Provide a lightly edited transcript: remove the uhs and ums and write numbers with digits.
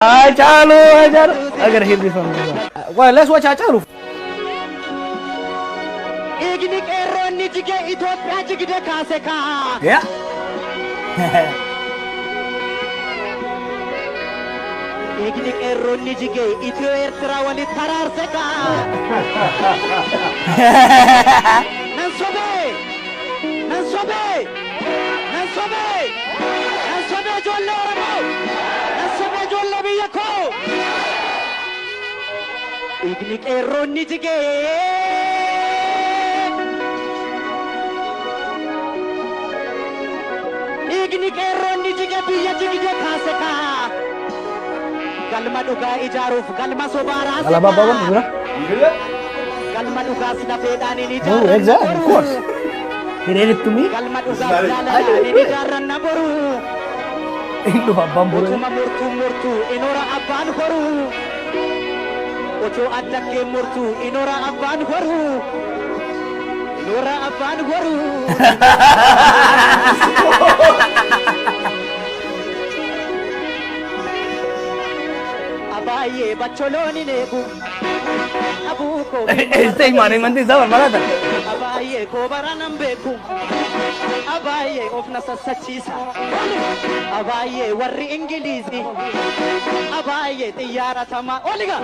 Haacaaluu, Haacaaluu. I gotta hear this one. Well, let's watch Haacaaluu. Dhiigni qeerroonni jige Itoophiyaa jigde kaase kaa. Yeah. Dhiigni qeerroonni jige Itiyoo Eertiraa walitti araarse kaa. Nan sobee! Nan sobee! Nan sobee! Nan sobee ijoollee Oromoo! Nan sobee ijoollee biyya koo! Dhiigni qeerroonni jige. Dhiigni qeerroonni jige biyya jigde kaase kaa. Galma dhugaa ijaaruuf galma sobaa raase Alaabaa kaa. Abbaa bira. Galma dhugaas lafeedhaan hin Oh, ijaarranna exactly, of boru. course. He read it to me. Galma dhugaas jaalalaan hin ijaarranna boru. Hin dhufa abbaan boru. Utuma murtuu murtuu inoora abbaan horu. Utuu adda kee murtuu inoora abbaan horu. Inoora abbaan horu. Abaayyee bacholoon hin eegu. Abuu koo Stage management isaa barbaada. Abaayyee koo baranan beeku. Abaayyee of na sassachiisa. Abaayyee warri Ingiliizii. Abaayyee xiyyaara tamaa. Oliga!